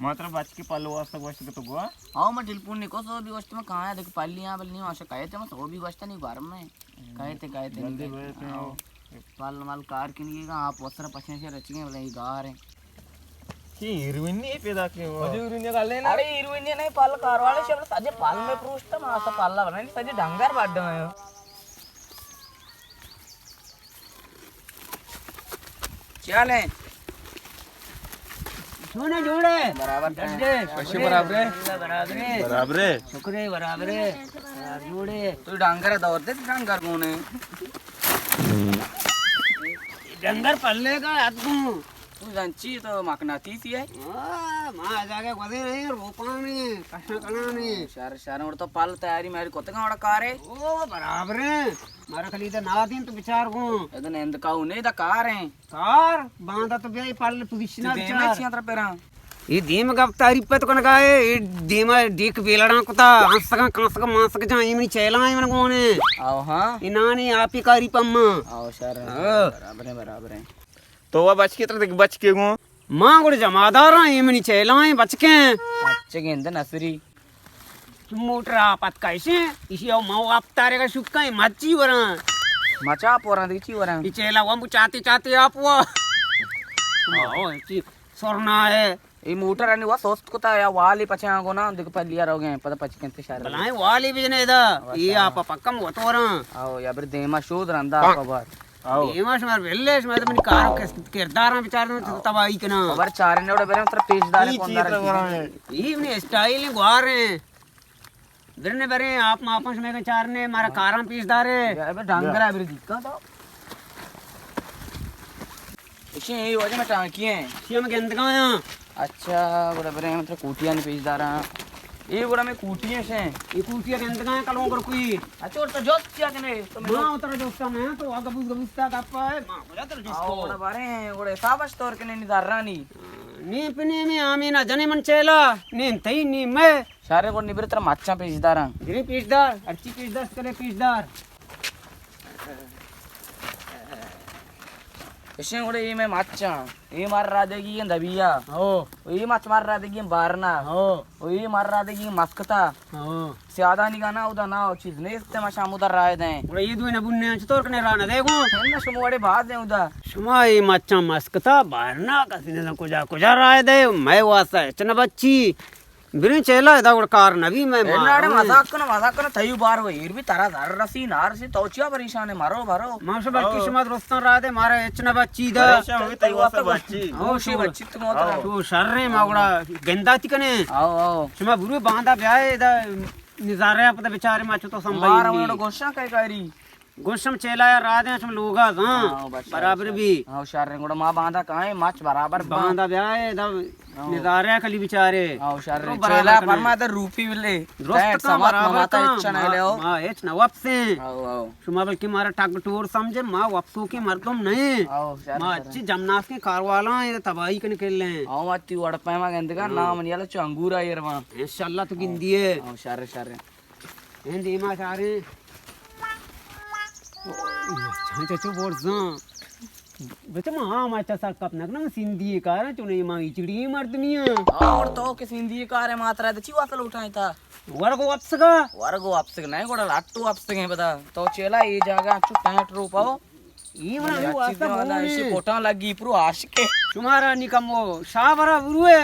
ما ترا بچکے پل واسطہ گوشت کہ تو گوا؟ او، ما ٹیلیفون نکو، سو بھی گوشت ما کایا دیکھ پلیاں بل نہیں، آشا کہے تے ما سو بھی گوشت نہیں گھر میں۔ کہے تے، کہے تے جلدی نہیں بے تے۔ او۔ پل مل کار کنگی گا، آپ وسر پچھیں سے رچگیں بلے یہ گار ہیں۔ کی ہیروئن نہیں پیدا کی ہوا؟ مجھے ہیروئن نکال لینا۔ ارے ہیروئن نہیں، پل کار والے سے بلے سجے پل میں پروشتا، ما سا پل بنا نہیں، سجے ڈنگر بڑھ میں۔ چے حال ہے؟ سونے جوڑے۔ برابر۔ ڈڈے۔ خوشی برابر ہے۔ برابر ہے۔ برابر ہے۔ شکر ہے، برابر ہے۔ جوڑے۔ تو ڈنگر دور دے، ڈنگر کون ہے؟ ڈنگر پلے کا اتکوں۔ تو جنچی تو مقناطیسی ہے۔ ہاں، ما جاگے گزے نہیں، روپانے، کشا کنانے۔ شر، شر، اور تو پل تیاری میری کتگا وڑا کارے۔ او، برابر ہے۔ مارا خلی دا نا دین تو بچار گوں۔ ادا نند کا انہیں دا کار ہیں۔ کار؟ باندا تو بیا پل پوزیشن تو دیما بچار۔ چیاں تر پیرا۔ یہ دیم گپ تعریف پہ تو کنگا ہے، یہ دیما ڈیک بیلڑاں کتا، ہنسگا، کانسگا، مانسگا جان، یہ منی چیلا ہے من گونے۔ آو ہاں۔ یہ نانی آپی کاری پما۔ آو شر۔ ہاں۔ برابر ہے، برابر ہے۔ تو وہ بچکے تر دیکھ بچکے گوں۔ ماں گڑ جمادار ہیں، یہ منی چیلا ہیں، بچکے ہیں۔ اچھے گندے نسری۔ موٹر آ پتکا ایشیں، ایشی او ماں آپ تارے کا شکا ہے، مچی وراں۔ مچا پوراں دی چی وراں؟ یہ چیلا وہ چاتے چاتے آپ وہ۔ ماں او چی سرنا ہے۔ یہ موٹر انی وہ سوست کتا یا والی پچھا گو نا، دیکھ پلیا رو گئے، پتہ پچ کنتے شہر۔ بلائیں والی بھی جنے دا، یہ آپ پکم وہ تو وراں۔ آو، یا بر دیما شود رندا آپ بار۔ آو۔ دیما شمار بلے، شمار تو منی کار و کس-، کرداراں بچار دوں، تو تباہی کنا۔ خبر چارنے وڑے برے، تر پیش دارے کون دارے۔ یہ منی اسٹائل ہیں، گوار ہیں۔ برنے برے، آپ ماپاں شمے کن چارنے، مارا کاراں پیش دارے۔ یا بر ڈنگر ہے، بر دیکھا تو۔ اچھا، یہ وجہ میں ٹانکی ہیں۔ یہ ہم گندگا ہیں۔ اچھا، گڑا برے ہم ترا کوٹیاں نی پیش داراں۔ اے گڑا میں کوٹی ہیں شے۔ یہ کوٹی گندگا ہیں کلوں کر کوئی۔ اچھا، اور تو جوست کیا کنے؟ تو میں ہاں، اترا جوستا میں تو آ گبوز گبوز تا گپا ہے، ماں گڑا تر جوست آو، کو۔ گڑا بارے، گڑا حساب اش طور کنے نی دارانی۔ نی پنے میں آمین جنے من چیلا، نی تئی نی میں۔ شارے گڑا نی برے ترا مچاں پیش داراں۔ گرے پیش دار، ہرچی پیش دار کرے پیش دار۔ اشیں گڑا اے مئے مچاں، اے مار را دگی ایں دبیا۔ ہو۔ اے مچ مار را دگی ایں بارنا۔ ہو۔ اے مار را دگی ایں مسکتا۔ ہو۔ سیادانی گانا اودا نا او چیز نیست، ما شام اودا رائے دیں۔ گڑا اے دوئیں نہ بننے چطور کنے را نہ دے گوں؟ ہن شما وڑے باز ایں اودا۔ شما اے مچاں مسکتا بارنا کسی نہ کجا کجا رائے دے، مئے واسطہ ہچ نہ بچی۔ بریں چیلا ادا گڑ کار نبی میں اے ما-، ناڑے مزاق کنو، مزاق کنو، تیو بار و ایر بھی ترا زر رسی، نہ رسی، تو چیا پریشان ہے، مرو، بھرو۔ ما شو بلکی شما درستان را دے، مارا ہچ نہ بچی دا۔ پریشان ہوئی، تیو واسطہ بچی۔ ہو، شی بچی تو موت۔ تو شر ہے، ما گڑا گنداتی کنے۔ آو، آو۔ شما برو باندا بیائے، ادا نظارہ پتہ بچارے ما چو تو سنبھائی مارا نہیں۔ وڑا گوشاں کئی کاری۔ گوشم چیلا یا را دیں، شم لوگا زاں۔ ہاں، بس، برابر بس۔ بھی۔ ہاں، شر گڑا ما باندا کائیں، مچ برابر باں۔ باندا بیائے، دا ہاں۔ نظارہ کلی بچارے۔ ہاں، شر تو برابر چیلا کنے۔ پرما در روپی بلے۔ درست ٹیٹ کاں، سمات برابر ماتا کاں۔ اچھا نہیں ما، لے ہو۔ ما ہچ نہ وپسیں۔ ہاں، ہاں۔ شما بلکہ مارا ٹگ ٹور سمجھے، ما وپسو کے مردم نہیں۔ ہاں، شر، ما شر۔ اچھی جمناس کے کاروالاں، یہ تباہی کنے کلیں۔ ہاں، ما تی وڑ پیما گندگا، ہاں۔ نام نیالا چو انگورا ایرواں۔ انشاءاللہ تو گندیے۔ ہاں، شر، شر۔ ایں دیما چاریں۔ مچاں چچو برزاں۔ بچہ ما ہاں مچا سر کپ نہ کناں، سندھی کاراں، چون ما ایچڑی مردمی ہاں۔ اور تو کہ سندھی کار ہے، ماترا چی واسطہ لوٹائیں تا؟ ورگو اپسگا؟ ورگو اپسگ نہیں، گوڑا لٹو اپسگ ہیں پدا۔ تو چیلا اے جاگہ چو ٹینٹ رو پاؤ۔ اے من ہمے واسطہ بونے۔ ایشی پوٹاں لگی پرو عاشق ہے۔ شمارا نی کمو شاہ برا بروے۔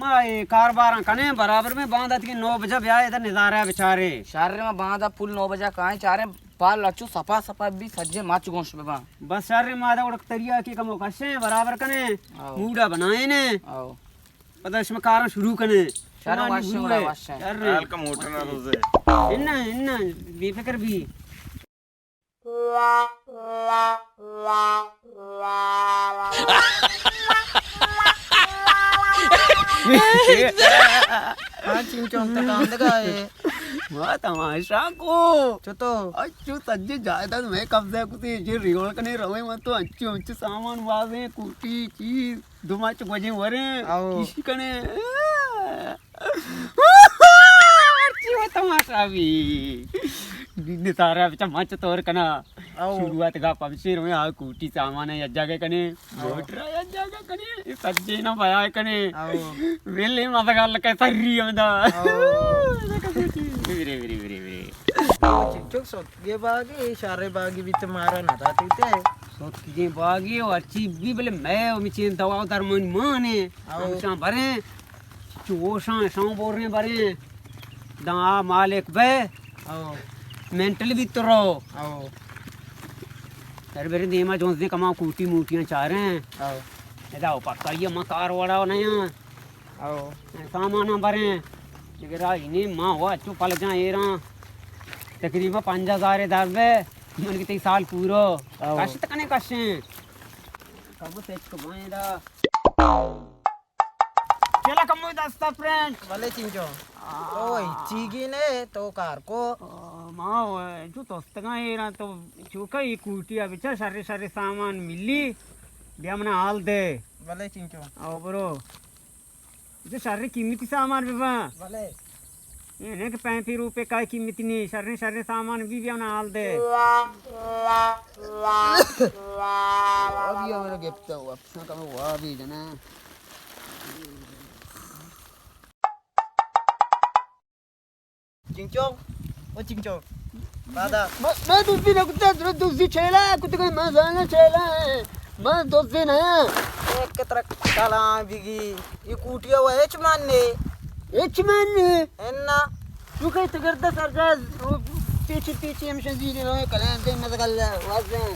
ما اے کارباراں کنے برابر میں، باندا تکی نو بجہ بیائے ادا نظارہ بچارے۔ شر ما باندا پل نو بجہ کائیں چاریں، پال اچو سپا سپا بھی سجے مچ گوش بباں۔ بس شر ما دا اڑک تریا کی کمو کشیں برابر کنے۔ آؤ۔ موڈا بنائیں نے۔ آؤ۔ پدا شما کاراں شروع کنے۔ شر شما وش نی گڑا بروے۔ وش۔ شر۔ حال کا موٹر نہ روزے۔ انا، انا، بے فکر بھی۔ ہاں، چنچو ہم تکاندگا ہے۔ واہ، تماشا کو۔ چتو؟ اچو، سجے جائیداد میں قبضہ کتے، جے ریوڑ کنے روے من تو انچو انچو سامان بازیں، کوٹی چیز۔ دو مچ گوجیں وریں، آؤ۔ کیشی کنے۔ مرچی وہ تماشا بھی۔ نثارہ بچا مچ تور کنا۔ او۔ شروعات گپ ہمشی رویں، آ کوٹی سامان یک جاگہ کنے، او۔ موٹر یک جاگہ کنے، اے سجے نہ بیا کنے۔ او۔ ویلے ما گل کے سری ہمدا۔ او۔ ویرے، ویرے، ویرے، ویرے۔ چنچو ستکگیں باگے، شریں باگے بیت مارا نہ داتے تے۔ ستکگیں باگے، او ہرچی بی بلے مئے او مچین دوا و درمان مانے۔ او۔ ہمشاں بریں۔ چوشاں شاں بوریں بریں، داں آ مالک بئے، او۔ مینٹل بیت رو۔ او۔ سر بریں دیما جونزیں کما کوٹی موٹیاں چاریں۔ او۔ ادا او پکائی ما کار وڑا نیاں۔ او۔ ساماناں بریں۔ دگہ راہی نے ما ہوا چو پل جاں ایراں۔ تقریباً پنجاہ ہزار در بئے، من کہ تئی سال پورو۔ او۔ کشت کنے کشیں۔ کم سچ کو بائیں دا۔ چلا کمو دستا پرنٹ۔ بلے چنچو۔ آ۔ تو ہچی گی نے، تو کار کو۔ آ، ما و-، چو توستگاں ایراں تو چوکا ای کوٹی ء بچا شر شر سامان ملی، بیا منا حال دے۔ بلے چنچو۔ او برو۔ جو شر قیمتی سامان ببا۔ بلے۔ اے نہ کہ پینتی روپے کا قیمت نہیں، شریں شریں سامان بھی، بھی انہاں حال دے۔ وابی ہمارا گپتا ہوا، پسنا کم وابی جنا۔ چنچو، او چنچو، دادا۔ میں، میں دزی نہ کتا، ترا دزی چیلا کتا، کہ میں زانا چیلا۔ من دزے نہ آں۔ اے کترا کلاں بگی۔ اے کوٹیا و ہچ مان نے۔ ہچ مان نے؟ انا۔ تو کہ تگرد سرجا پیچی پیچی ہمشہ زیری روئے کلاں دے مزگل وازیں۔